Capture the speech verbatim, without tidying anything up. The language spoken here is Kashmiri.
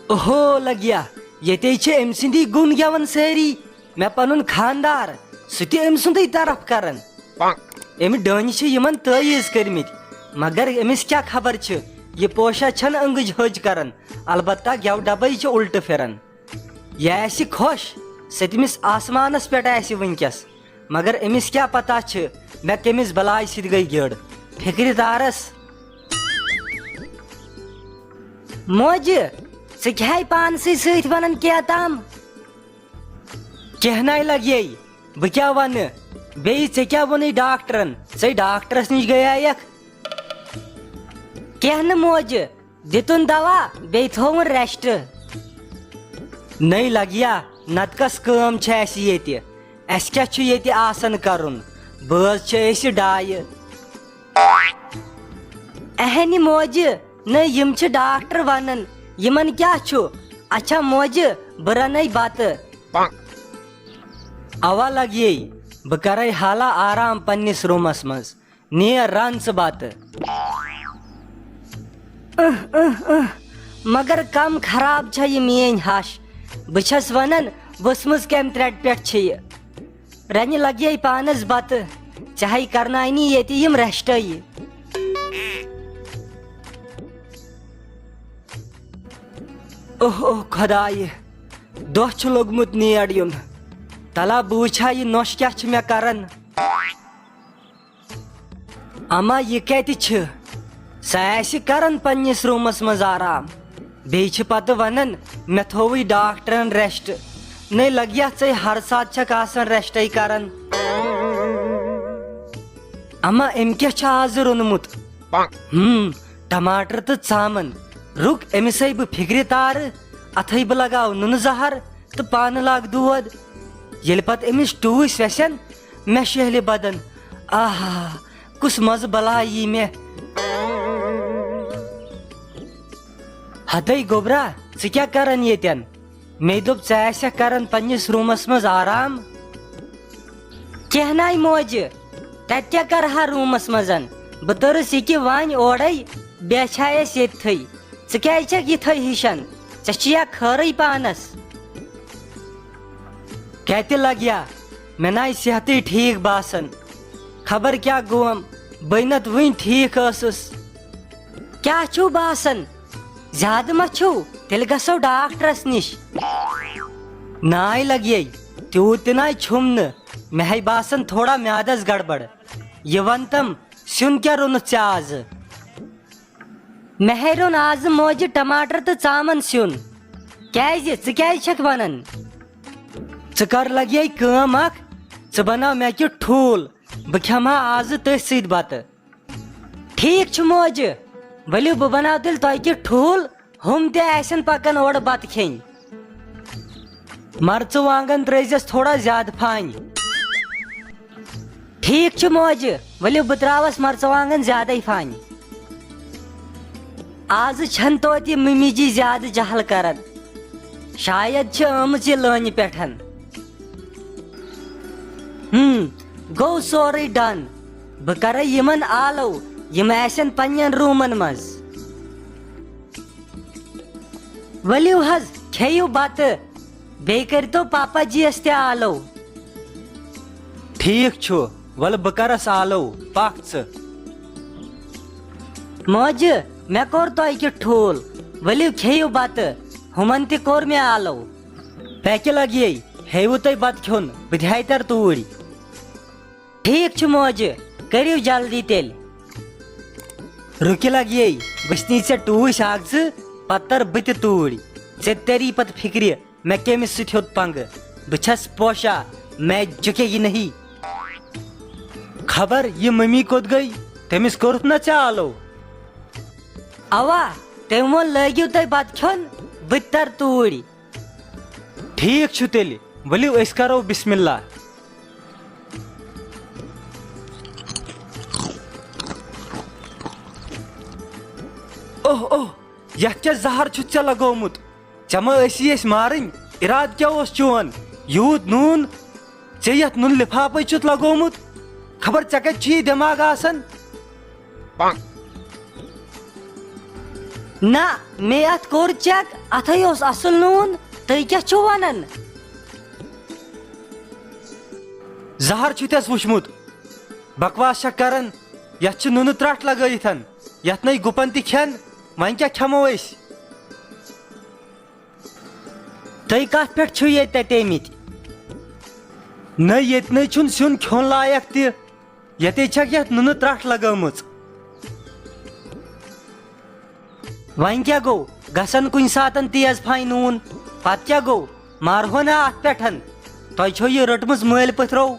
اوہو لگیا، ییٚتے چھِ أمۍ سٕنٛدی گُن گٮ۪وان سٲری۔ مےٚ پنُن خاندار، سُہ تہِ أمۍ سُنٛدٕے طرف کران۔ أمۍ ڈٲنۍ چھِ یِمن تٲویٖز کٔرمٕتۍ، مگر أمِس کیٛاہ خبر چھِ، یہِ پوشا چھَنہٕ أنٛگٕج ۂج کران، البتہ گٮ۪و ڈبے چھِ الٹہٕ پھِران۔ یہِ آسہِ خۄش، سٔتمِس آسمانس پٮ۪ٹھ آسہِ وٕنکیٚس، مگر أمِس کیٛاہ پتہ چھِ مےٚ کٔمِس بلاے سۭتۍ گٔے گِڑ۔ فِکرِ تارس۔ موجہِ، ژٕ کیٛاہ پانسٕے سۭتۍ ونان کینٛہہ تام؟ کینٛہہ نَے لگیے، بہٕ کیٛاہ ونہٕ؟ بیٚیہِ ژےٚ کیٛاہ ووٚنُے ڈاکٹرن؟ ژے ڈاکٹرس نِش گٔیایکھ؟ کینٛہہ نہٕ موجہِ، دِتُن دوا، بیٚیہِ تھووُن rest۔ نٔے لگیا، نتہٕ کس کٲم چھِ اسہِ ییٚتہِ؟ اسہِ کیٛاہ چھُ ییٚتہِ آسان کرُن؟ بٲژ چھِ أسۍ ڈایہِ۔ اہنہِ موجہِ، نہ، یِم چھِ ڈاکٹر ونان، یِمن کیٛاہ چھُ؟ اچھا موجہِ، بہٕ رنَے بتہٕ۔ اوا لگیے، بہٕ کرے حالہ آرام پننِس روٗمس منٛز۔ نیر رن ژٕ بتہٕ۔ اہ، اہ، اہ، مگر کم خراب چھےٚ یہِ میٲنۍ ہش۔ بہٕ چھَس ونان، ؤژھمٕژ کمہِ ترٛٹہِ پٮ۪ٹھ چھِ یہِ؟ رنہِ لگیے پانس بتہٕ، ژےٚ ہے کرناونی ییٚتہِ یِم rest۔ اوہ اوہ خدایہِ، دۄہ چھُ لوٚگمُت نیڑ یُن۔ تلا بہٕ وٕچھِ ہا یہِ نۄش کیٛاہ چھِ مےٚ کران۔ اما یہِ کتہِ چھِ؟ سۄ آسہِ کران پننِس روٗمس منٛز آرام۔ بیٚیہِ چھِ پتہٕ ونان، مےٚ تھووُے ڈاکٹرن rest۔ نٔے لگہِ یتھ ژے ہر ساتہٕ چھکھ آسان rest کران۔ اما أمۍ کیٛاہ چھُ آز روٚنمُت؟ ہم، ٹماٹر تہٕ ژامن۔ رُک، أمِس ہے بہٕ فِکرِ تارٕ، اتھ ہے بہٕ لگاو نُنہٕ زہر تہٕ پانہٕ لاگہٕ دود۔ ییٚلہِ پتہٕ أمِس ٹوٗسۍ وٮ۪سن، مےٚ شیہلہِ بدن۔ آہا، کُس مزٕ بلاے یی مےٚ۔ ہتے گوٚبرا، ژٕ کیٛاہ کران ییٚتٮ۪ن؟ مےٚ دوٚپ، ژٕ آسکھ کران پننِس روٗمس منٛز آرام۔ کینٛہہ ناے موجہِ، تتہِ کیٛاہ کرٕ ہا روٗمس منٛز؟ بہٕ تٔرٕس یہِ کہِ وانہِ اورے، بیچھایس ییٚتھٕے۔ ژٕ کیٛازِ چھکھ یِتھے ہِشن؟ ژےٚ چھُیا خٲرٕے پانس؟ کتہِ لگیا؟ مےٚ ناے صحتٕے ٹھیٖک باسان۔ خبر کیٛاہ گوم، بے نتہٕ وُنہِ ٹھیٖک ٲسٕس۔ کیٛاہ چھُو باسان؟ زیادٕ ما چھُو؟ تیٚلہِ گژھو ڈاکٹرس نِش۔ ناے لگیے، تیوٗت تہِ ناے چھُم نہٕ۔ مےٚ ہے باسان تھوڑا میادس گڑبڑ۔ یہِ ونتم، سیُن کیٛاہ روٚنُتھ ژےٚ آزٕ؟ مےٚ ہے روٚن آزٕ موجہِ ٹماٹر تہٕ ژامن سیُن۔ کیٛازِ؟ ژٕ کیٛازِ چھکھ ونان؟ ژٕ کر لگیے کٲم اکھ، ژٕ بناو مےٚ کیُتھ ٹھوٗل، بہٕ کھٮ۪مہٕ ہا آزٕ تٔتھۍ سۭتۍ بتہٕ۔ ٹھیٖک چھُ موجہِ، ؤلِو بہٕ بناو تیٚلہِ تۄہہِ کیُتھ ٹھوٗل، ہُم تہِ آسن پکان اورٕ بتہٕ کھیٚنۍ۔ مرژٕ وانگن ترٲیزٮ۪س تھوڑا زیادٕ پھانۍ۔ ٹھیٖک چھُ موجہِ، ؤلِو بہٕ ترٛاوس مرژٕوانٛگن زیادَے پھانہِ۔ آزٕ چھَنہٕ توتہِ مٔمی جی زیادٕ جہل کران۔ شاید چھِ آمٕژ یہِ لٲنہِ پٮ۪ٹھ۔ ہم، گوٚو سورُے ڈن۔ بہٕ کرے یِمن آلو، یِم آسن پننٮ۪ن روٗمن منٛز۔ ؤلِو حظ، کھیٚیِو بتہٕ، بیٚیہِ کٔرۍتو پاپا جی یَس تہِ آلو۔ ٹھیٖک چھُ، وَلہٕ بہٕ کَرَس آلو، پَکھ ژٕ۔ موجہِ، مےٚ کوٚر تۄہہِ کیُتھ ٹھوٗل، ؤلِو کھیٚیِو بتہٕ، ہُمَن تہِ کوٚر مےٚ آلو۔ پیٚکہِ لَگیے، ہیٚیِو تُہۍ بتہٕ کھیوٚن، بہٕ تہِ ہاے تَرٕ توٗرۍ۔ ٹھیٖک چھُ موجہِ، کٔرِو جلدی تیٚلہِ۔ رُکہِ لگیے، وٕچھنی ژےٚ ٹوٗسۍ اکھ زٕ، پتہٕ تر بہٕ تہِ توٗرۍ۔ ژےٚ تری پتہٕ فِکرِ، مےٚ کٔمِس سۭتۍ ہیوٚت پنٛگہٕ؟ بہٕ چھَس پوشا، میں جھکے گی نہیں۔ خبر یہِ مٔمی کوٚت گٔے؟ تٔمِس کوٚرُتھ نہ ژےٚ آلو؟ اوا، تٔمۍ ووٚن، لٲگِو تُہۍ بتہٕ کھیوٚن، بہٕ تہِ تر توٗرۍ۔ ٹھیٖک چھُ تیٚلہِ، ؤلِو أسۍ کرو بسم اللہ۔ اوہ اوہ، یتھ کیٛاہ زہر چھُتھ ژےٚ لگومُت؟ ژےٚ ما ٲسی أسۍ مارٕنۍ؟ ارادٕ کیٛاہ اوس چون؟ یوٗت نوٗن؟ ژےٚ یتھ نُنہٕ لفافے چھُتھ لگومُت؟ خبر ژےٚ کتہِ چھُ یہِ دٮ۪ماغ آسان؟ نہ، مےٚ اتھ کوٚر check، اتھے اوس اصل نوٗن، تُہۍ کیٛاہ چھِو ونان؟ زہر چھُ تس وُچھمُت، بکواس چھکھ کران۔ یتھ چھِ نُنہٕ ترٹھ لگٲیِتھ، یتھ نَے گُپن تہِ کھٮ۪ن، وۄنۍ کیٛاہ کھٮ۪مو أسۍ؟ تُہۍ کتھ پٮ۪ٹھ چھِو ییٚتہِ تتیمٕتۍ؟ نہ، ییٚتہِ نَے چھُنہٕ سیُن کھیوٚن لایق تہِ۔ ییٚتے چھکھ یتھ نُنہٕ ترٹھ لگٲومٕژ۔ وۄنۍ کیٛاہ گوٚو؟ گژھن کُنہِ ساتن تیز پھاے نوٗن، پتہٕ کیٛاہ گوٚو؟ مارہون ہا اتھ پٮ۪ٹھ۔ تۄہہِ چھو یہِ رٔٹمٕژ مٲلۍ پٔتھرو۔